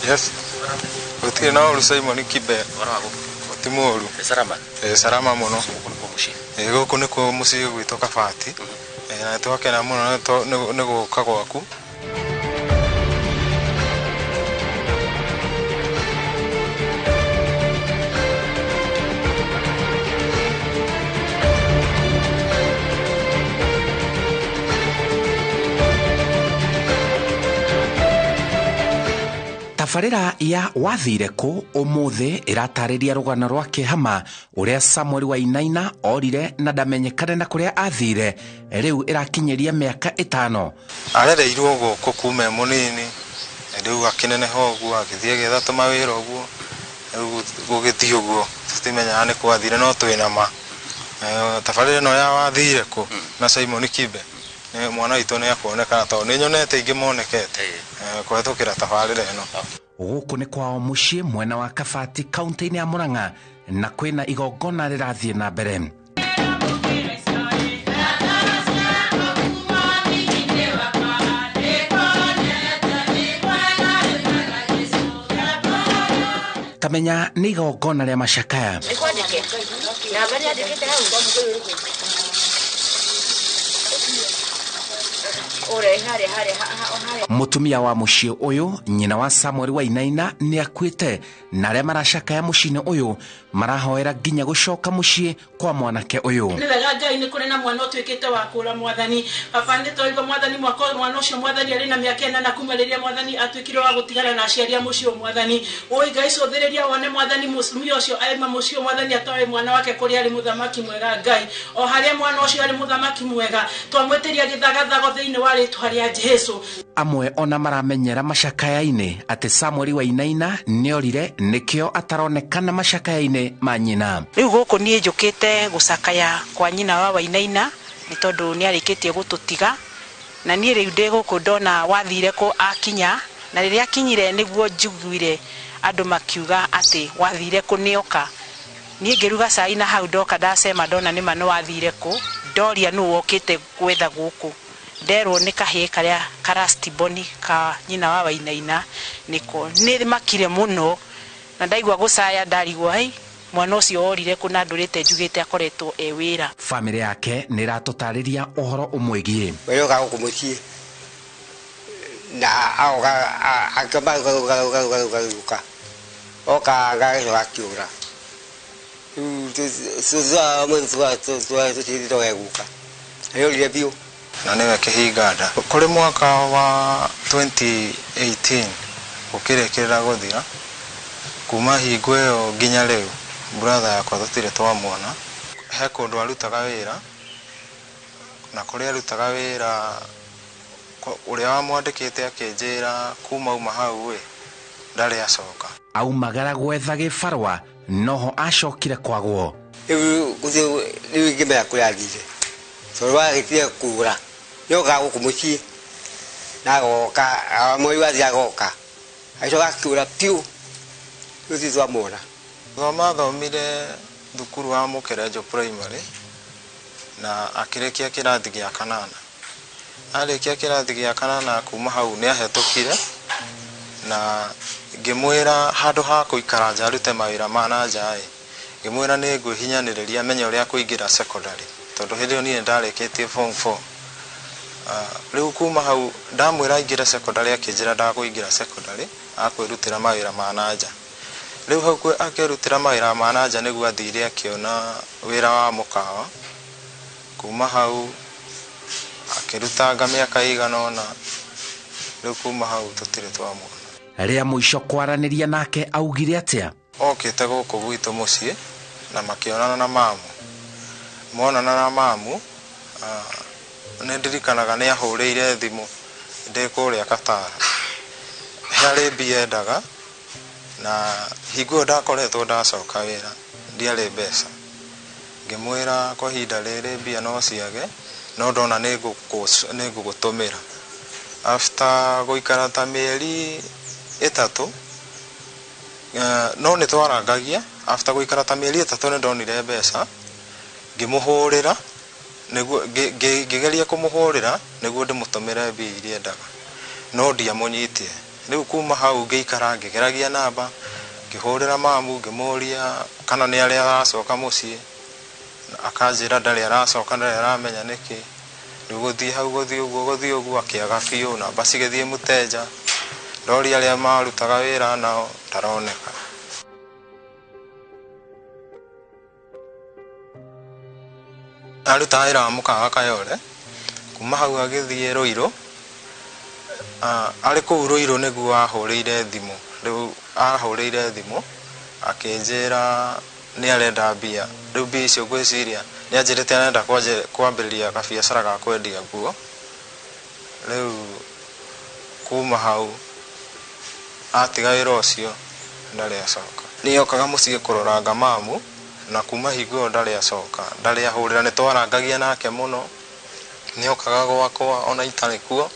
Yes. Gũtirĩ na ũru Simon Kibe. Ti mũru. Salama. Salama mũno. Gũkũ nĩkuo mũciĩ. Gũkũ nĩkuo mũciĩ gwitũ Kabati. Na nĩtwakena mũno nĩ gũka gwaku. Tabarĩra ya wathire kũ ũmũthĩ ĩratarĩria rũgano rwa kĩhama ũrĩa Samuel Wainaina orire na ndamenyekane na kũrĩa athire rĩu ĩrakinyĩria mĩaka 5. Arereirwo gũkũ kuma e mũnini, rĩu akĩneneha ũguo agĩthiĩ agĩetha tũmawĩra ũguo, rĩu gũgĩthiĩ ũguo tũtimenyaga nĩ kwathire no twĩna ma. Tabarĩra ĩno ya wathire kũ na Simon Kibe mwana witũ nĩ akuonekana tondũ nĩ nyonete ingĩ monekete kũhetũkĩra tabarĩra ĩno. Gũkũ nĩ kwao mũciĩ mwena wa Kabati kaunti-inĩ ya Murang'a na kwĩna igongona rĩrathiĩ na mbere. Tamenya nĩ igongona rĩa macakaya. Mũtumia wa mũciĩ ũyũ nyina wa Samuel Wainaina nĩ akuĩte na arĩa maracakaya mũciĩ-inĩ ũyũ marahoera nginya gũcoka mũciĩ kwa mwanake ũyũ. Nĩ wega Ngai nĩ kũrĩ na mwana ũtuĩkĩte wa kũra mwathani. Baba nĩ twaigua mwathani mwaka mwana ũcio mwathani arĩ na mĩaka 8 kuma rĩrĩa mwathani atuĩkire wa gũtigana na aciari a mũciĩ ũyũ mwathani. Ũĩ Ngai cũthĩrĩria wone mwathani mũtumia ũcio aima mũciĩ ũyũ mwathani atoe mwana wake kũrĩa arĩ mũthamaki mwega Ngai. O harĩa mwana ũcio arĩ mũthamaki mwega twamwĩtĩria gĩthagathago thĩinĩ wa rĩtwa rĩa Jesũ. Amwe ona maramenyera macakaya-inĩ atĩ Samuel Wainaina nĩorire nĩkĩo ataronekana macakaya-inĩ ma nyina. Rĩu gũkũ niĩ njũkĩte gũcakaya kwa nyina wa Wainaina nĩ tondũ nĩarĩkĩtie gũtũtiga na niĩ rĩu ndĩ gũkũ ndona wathire kũ akinya na rĩrĩa akinyire nĩguo njiguire andũ makiuga atĩ wathire kũ nĩoka. Niĩ ngĩruga cai na hau ndoka ndacema ndona nĩma nĩ wathire kũ ndoria nũ wokĩte gwetha gũkũ. Nderwo nĩ kahĩĩ karĩa karastiboni ka nyina wa Wainaina nĩko. Nĩ makire mũno na ndaigua gũcaya ndarigwo hei mwana ũcio orire kũ na ndũrĩte njugĩte akoretwo e wĩra. Bamĩrĩ yake nĩ ĩratũtarĩria ũhoro ũmwĩgiĩ. We yoka gũkũ mũciĩ na aoka akĩamba gũka oka agĩcoka akĩũra. Rĩu tũthiĩte guka nĩorire biũ. Na nĩwe kĩhinga nda. Kũrĩ mwaka wa 2018 gũkĩrĩkĩrĩra gũthira kuma hingo ĩyo nginya rĩu brother yakwa tũtirĩ twamuona. He kũndũ arutaga wĩra na kũrĩa arutaga wĩra ũrĩa wamwandĩkĩte akĩnjĩra kuma auma hau ĩ ndarĩ acoka. Aumagara gwetha gĩbarũa noho acokire kwagwo. Rĩu rĩu ingĩmenya kũrĩa athire tondũ wagĩtire kũra nĩokaga gũkũ mũciĩ na agoka mweri wathiĩ agoka agĩcoka akĩũra biũ rĩu tũtirĩ twamuona. Thoma athomire thukuru wa Mũkerenjo Primary na akĩrĩkia kĩrathi gĩa 8. Arĩkia kĩrathi gĩa 8 kuma hau nĩahetũkire na ngĩmwĩra handũ ha kũikara nja arute mawĩra ma na nja ĩ ngĩmwĩra nĩ ngwĩhinyanĩrĩria amenye ũrĩa kũingĩra secondary tondũ hĩndĩ ĩyo niĩ nĩndarĩkĩtie form 4. Rĩu kuma hau ndamwĩra aingĩre secondary akĩnjĩra ndakũingĩra secondary akwĩrutĩra mawĩra ma na nja. Rĩu hau akĩrutĩra mawĩra ma na nja nĩguo athire akĩona wĩra wa mũkawa. Kuma hau akĩrutanga mĩaka ĩigana ũna rĩu kuma hau tũtirĩ twamuona. Rĩa mũico kwaranĩria nake augire atĩa? Okĩte gũkũ gwitũ mũciĩ na makĩonana na mamu. Monana na mamu nĩ ndirikanaga nĩ ahũrĩire thimũ ndĩ kũrĩa Katara. Harĩ mbia endaga na hingo ĩyo ndakoretwo ndacoka wĩra ndiarĩ mbeca. Ngĩmwĩra kwa ihinda rĩrĩ mbia no ciage no ndona nĩ ngũgũtũmĩra. After gũikara ta mĩeri 3 no nĩ twarangagia. After gũikara ta mĩeri 3 nĩ ndonire mbeca ngĩmũhũrĩra nĩguo ngĩgeria kũmũhũrĩra nĩguo ndĩmũtũmĩre mbia iria endaga no ndiamũnyitie. Rĩu kuma hau ngĩikara ngĩgeragia namba, ngĩhũrĩra mamu ngĩmũria kana nĩ arĩa aracoka mũciĩ, akanjĩra ndarĩ aracoka, ndarĩ aramenya nĩkĩ. Rĩu gũthiĩ hau gũthiĩ ũguo gũthiĩ ũguo akĩaga biũ, namba cigĩthiĩ mũteja, ndoria arĩa marutaga wĩra nao ndaroneka. Arutaga wĩra wa mũkawa Kayole, kuma hau agĩthiĩ Ruiru. Arĩ kũu Ruiru nĩguo ahũrĩire thimũ. Rĩu ahũrĩire thimũ akĩnjĩra nĩ arenda mbia. Rĩu mbia icio ngwĩciria nĩ anjĩrĩte arenda kwambĩrĩria kabiacara ga kwendia nguo. Rĩu kuma hau atiga wĩra ũcio ndarĩ acoka. Nĩ okaga mũciĩ kũroranga mamu, na kuma hingo ĩyo ndarĩ acoka, ndarĩ ahũrĩra, nĩ twarangagia nake mũno, nĩ okaga gwakwa ona itarĩ kuo,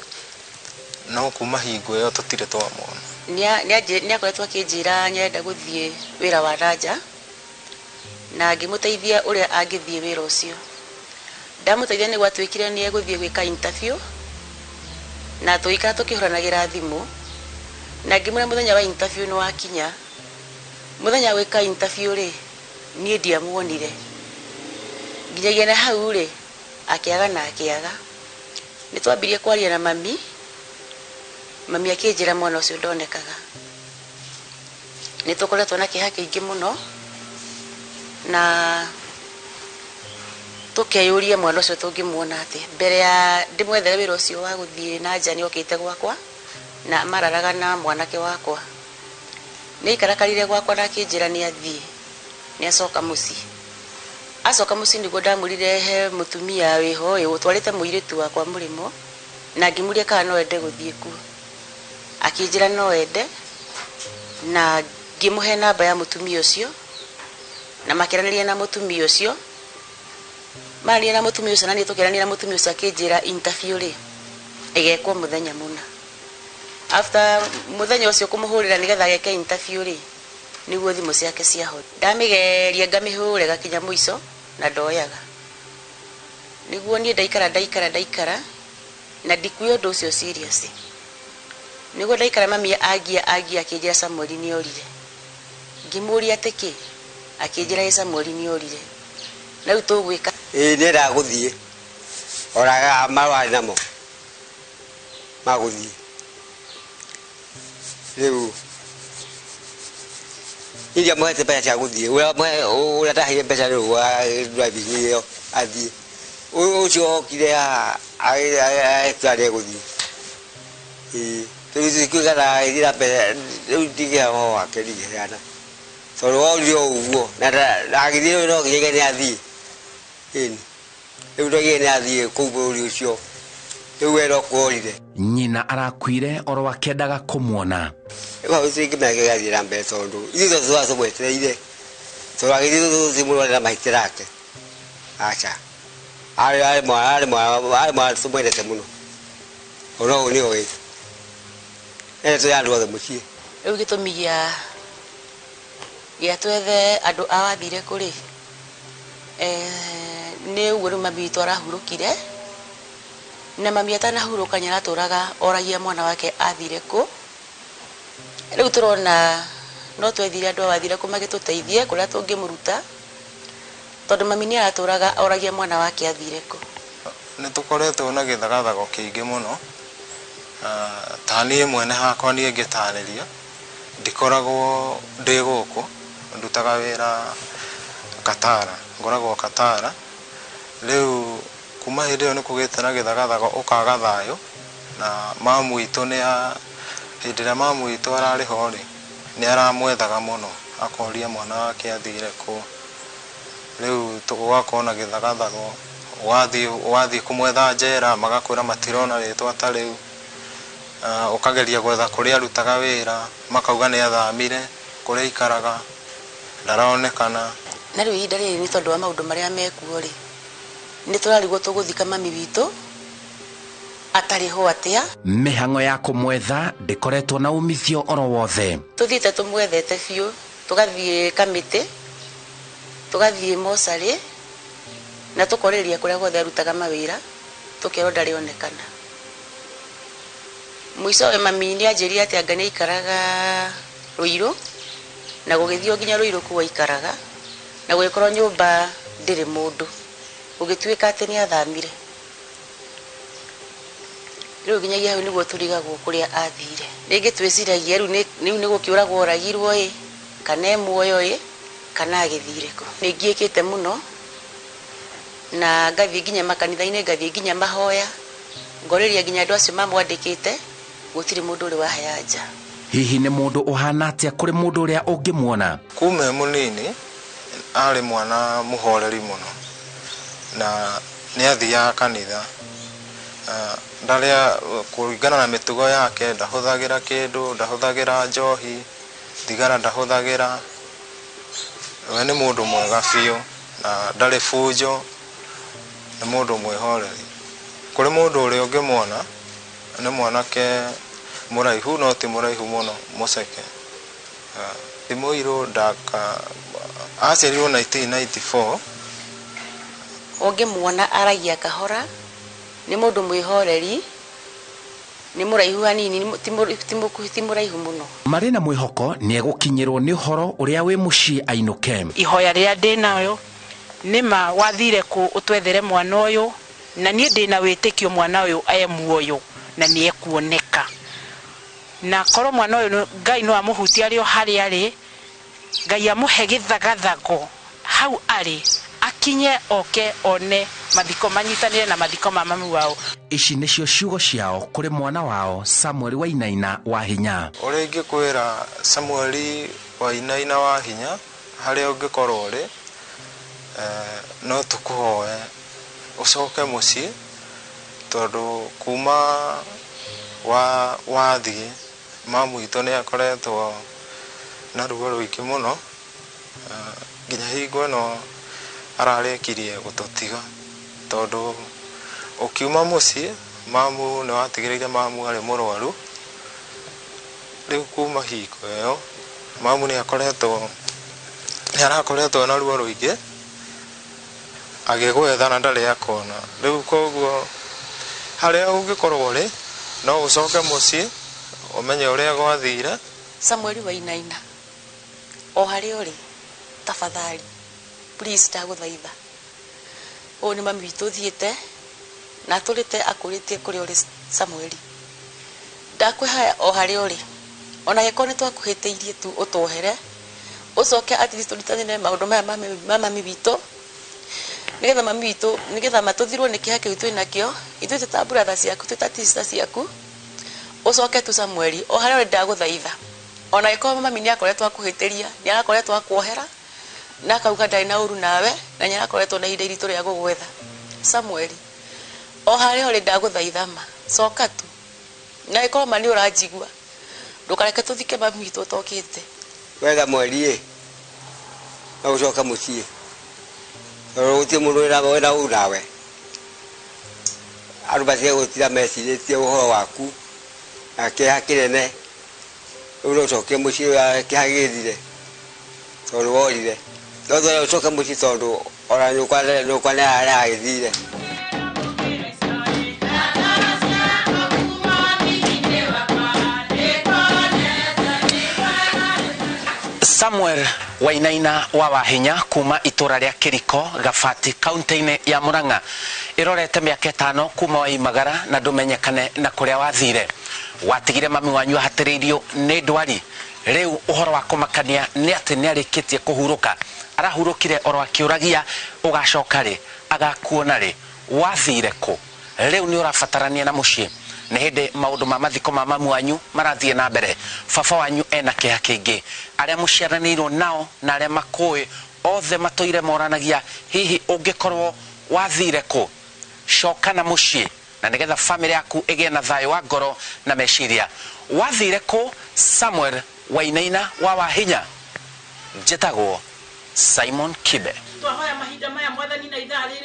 no kuma hingo ĩyo tũtirĩ twamwona. Nĩ akoretwo akĩnjĩra nĩarenda gũthiĩ wĩra wa nanja, na ngĩmũteithia ũrĩa angĩthiĩ wĩra ũcio. Ndamũteithia nĩguo atuĩkire nĩ egũthiĩ gwĩka interview, na tũgĩikara tũkĩhũranagĩra thimũ, na ngĩmwĩra mũthenya wa interview nĩ wakinya. Mũthenya wa gwĩka interview rĩ, niĩ ndiamuonire. Nginyagia na hau rĩ, akĩaga na akĩaga. Nĩ twambirie kwaria na mami, mami akĩnjĩra mwana ũcio ndonekaga. Nĩ tũkoretwo na kĩeha kĩingĩ mũno, na tũkeyũria mwana ũcio tũngĩmuona atĩa. Mbere ya ndĩmwethere wĩra ũcio wa gũthiĩ na nja nĩ okĩte gwakwa, na mararaga na mwanake wakwa. Nĩ aikarakarire gwakwa na akĩnjĩra nĩ athiĩ, nĩ acoka mũciĩ. Acoka mũciĩ nĩguo ndamwĩrire he mũtumia wĩho ĩ, ũtwarĩte mũirĩtu wakwa mũrĩmo, na ngĩmũria kana no ende gũthiĩ kuo. Akĩnjĩra no ende, na ngĩmũhe namba ya mũtumia ũcio, na makĩaranĩria na mũtumia ũcio. Maranĩria na mũtumia ũcio na niĩ tũkĩaranĩria na mũtumia ũcio akĩnjĩra interview rĩ, ĩgekwo mũthenya mũna. After mũthenya ũcio kũmũhũrĩra nĩgetha ageke interview rĩ, nĩguo thimũ ciake ciahora. Ndamĩgeria ngamĩhũra ĩgakinya mũico na ndoyaga. Nĩguo niĩ ndaikara ndaikara ndaikara na ndikuoya ũndũ ũcio serious. Nĩguo ndaikara mami angia angia akĩnjĩra Samuel nĩ orire. Ngĩmũria atĩ kĩ? Akĩnjĩra ĩ Samuel nĩ orire. Na rĩu tũgwĩka. Ĩĩ nĩendaga gũthiĩ, oraga marũa arĩ namo ma gũthiĩ. Rĩu niĩ ndiamũhete mbeca cia gũthiĩ, ũrĩa ndaheire mbeca rĩu wa driving ĩyo athiĩ. Ũcio okire haha agĩtua nĩegũthiĩ. Ĩĩ rĩu tũtikĩũĩ agĩthiĩ na mbere, rĩu ndingĩheana ũhoro wake ndingĩheana. Tondũ orire o ũguo na agĩthiĩ no nginya nĩ athiĩ. Ĩni rĩu no nginya nĩ athiĩ kũu bũrũri ũcio. Rĩu we no kuorire. Nyina arakuire oro akĩendaga kũmuona. Rĩu hau tũtingĩmenya kĩrĩa gĩathiĩ na mbere tondũ ithuĩ tondũ tũmwetereire, tondũ agĩthiĩ tũtimũrore na mahĩtia nake. Aca. Arĩ mwana tũmwendete mũno. Ona ũũ nĩ oĩ. Endetwo nĩ andũ othe mũciĩ. Rĩu gĩtũmi gĩa twethe andũ a wathire kũ rĩ, nĩ ũguo rĩu mami witũ arahurũkire, na mami atanahurũka nĩ aratũraga oragia mwana wake athire kũ. Rĩu tũrona no twethire andũ a wathire kũ magĩtũteithie kũrĩa tũngĩmũruta, tondũ mami nĩ aratũraga oragia mwana wake athire kũ. Nĩ tũkoretwo na gĩthagathago kĩingĩ mũno. Ta niĩ mwene hakwa niĩ ngĩtarĩria, ndikoragwo ndĩ gũkũ, ndutaga wĩra Katara, ngoragwo Katara. Rĩu kuma hĩndĩ ĩyo nĩ kũgĩte na gĩthagathago ũkaga thayũ, na mamu witũ nĩ hĩndĩ ĩrĩa mamu witũ ararĩ ho rĩ, nĩ aramwethaga mũno, akoria mwana wake athire kũ. Rĩu gũgakorwo na gĩthagathago, wathiĩ kũmwetha njera magakwĩra matirona rĩtwa ta rĩu. Ũkageria gwetha kũrĩa arutaga wĩra, makauga nĩ athamire, kũrĩa aikaraga ndaronekana. Na rĩu ihinda rĩrĩ nĩ tondũ wa maũndũ marĩa mekuo rĩ, nĩ tũrarigwo tũgũthika mami witũ atarĩ ho atĩa. Mĩhang'o ya kũmwetha ndĩkoretwo na umithio oro wothe. Tũthiĩte tũmwethete biũ, tũgathiĩ kamĩtĩ, tũgathiĩ mocarĩ, na tũkorĩrĩria kũrĩa guothe arutaga mawĩra, tũkerwo ndarĩ onekana. Mũicowe mami nĩ anjĩrire atĩ anga nĩ aikaraga Ruiru na gũgĩthiĩ nginya Ruiru kũu aikaraga na gũgĩkorwo nyũmba ndĩrĩ mũndũ, gũgĩtuĩka atĩ nĩ athamire. Rĩu nginyagia hau nĩguo tũrigagwo kũrĩa athire. Rĩngĩ twĩciragia rĩu nĩ gũkĩũragwo oragirwo ĩ, kana e muoyo ĩ, kana agĩthire kũ. Nĩ ngiĩkĩte mũno na ngathiĩ nginya makanitha-inĩ, ngathiĩ nginya mahoya, ngorĩria nginya andũ acio mamwandĩkĩte, gũtirĩ mũndũ ũrĩ wahe anja. Hihi nĩ mũndũ ũhana atĩa kũrĩ mũndũ ũrĩa ũngĩmuona? Kuma e mũnini arĩ mwana mũhoreri mũno na nĩ athiaga kanitha. Ndarĩa kũringana na mĩtugo yake, ndahũthagĩra kĩndũ, ndahũthagĩra njohi, thigara ndahũthagĩra. We nĩ mũndũ mwega biũ na ndarĩ bunjo, nĩ mũndũ mwĩhoreri. Kũrĩ mũndũ ũrĩa ũngĩmuona nĩ mwanake mũraihu no ti mũraihu mũno, mũceke. Ti mũirũ, ndaka aciarirwo 1994. Ũngĩmuona aragia kahora, nĩ mũndũ mwĩhoreri, nĩ mũraihu hanini, ti mũraihu mũno. Marĩ na mwĩhoko nĩ egũkinyĩrwo nĩ ũhoro ũrĩa wĩ mũciĩ ainũke. Ihoya rĩrĩa ndĩnayo nĩ ma wathire kũ ũtwethere mwana ũyũ, na niĩ ndĩna wĩtĩkio mwana ũyũ e muoyo na nĩ ekuoneka. Na korwo mwana ũyũ Ngai no amũhutie arĩ o harĩa arĩ, Ngai amũhe gĩthagathago hau arĩ, akinye oke one mathiko manyitanĩre na mathiko ma mami wao. Ici nĩcio ciugo ciao kũrĩ mwana wao Samuel Wainaina wa Hinya. Ũrĩa ingĩkwĩra Samuel Wainaina wa Hinya harĩa ũngĩkorwo ũrĩ, no tũkũhoe ũcoke mũciĩ, tondũ kuma wathiĩ mamu witũ nĩ akoretwo na ruo rũingĩ mũno, nginya hingo ĩno ararĩkirie gũtũtiga, tondũ ũkiuma mũciĩ mamu nĩ watigĩrĩire mamu arĩ mũrwaru. Rĩu kuma hingo ĩyo mamu nĩ arakoretwo na ruo rũingĩ agĩgwetha na ndarĩ akona. Rĩu koguo harĩa ũngĩkorwo ũrĩ no ũcoke mũciĩ ũmenye ũrĩa gwathire. Samuel Wainaina, o harĩa ũrĩ, tafadhali please ndagũthaitha, ũyũ nĩ mami witũ ũthiĩte na atũrĩte akũrĩtie kũrĩa ũrĩ. Samuel, ndakwĩhoya o harĩa ũrĩ, ona angĩkorwo nĩ twakũhĩtĩirie tu ũtwohere, ũcoke at least tũritanĩre maũndũ maya ma mami witũ, nĩgetha mami witũ, nĩgetha matũthirwo nĩ kĩeha kĩu twĩnakĩo, ithuĩ twĩ ta brother ciaku, twĩ ta sister ciaku. Ũcoke tu Samuel, o harĩa ũrĩ ndagũthaitha, ona angĩkorwo mami nĩ akoretwo akũhĩtĩria, nĩ arakoretwo akuohera na akauga ndarĩ na ũru nawe, na nĩ arakoretwo na ihinda iritũ rĩa gũgwetha. Samuel, o harĩa ũrĩ ndagũthaitha ma, coka tu, na angĩkorwo ma nĩ ũranjigua, ndũkareke tũthike mami witũ ũtokĩte. We Samuel ĩ, no ũcoke mũciĩ, tondũ gũtirĩ mũndũ wĩna ũru nawe. Andũ matige gũtinda mecirĩtie ũhoro waku na kĩeha kĩnene. Rĩu no ũcoke mũciĩ kĩeha gĩgĩthire, tondũ worire. No twende ũcoke mũciĩ tondũ ona nyũkwa nĩ aragĩthire. Samuel Wainaina wa Wahinya kuma itũra rĩa Kĩriko Gabati kaunti-inĩ ya Murang'a ĩrorete mĩaka 5 kuma waimagara na ndũmenyekane na kũrĩa wathire. Watigire mami wanyu ahatĩrĩirio nĩ ndwari. Rĩu ũhoro wa kũmakania nĩ atĩ nĩ arĩkĩtie kũhurũka. Arahurũkire oro akĩũragia ũgacoka rĩ, agakuona rĩ, wathire kũ? Rĩu nĩ ũrabatarania na mũciĩ. Nĩ hĩndĩ maũndũ ma mathiko ma mamu wanyu marathiĩ na mbere. Baba wanyu ena kĩeha kĩingĩ. Arĩa mũciaranĩirwo nao na arĩa makũĩ othe matũire moranagia hihi ũngĩkorwo wathire kũ? Coka na mũciĩ na nĩgetha famĩlĩ yaku ĩgĩe na thayũ wa ngoro na meciria. Wathire kũ? Samuel Wainaina wa Wahinya. Njĩtagwo Simon Kibe. Twahoya mahinda maya mwathani na ithaa rĩrĩ.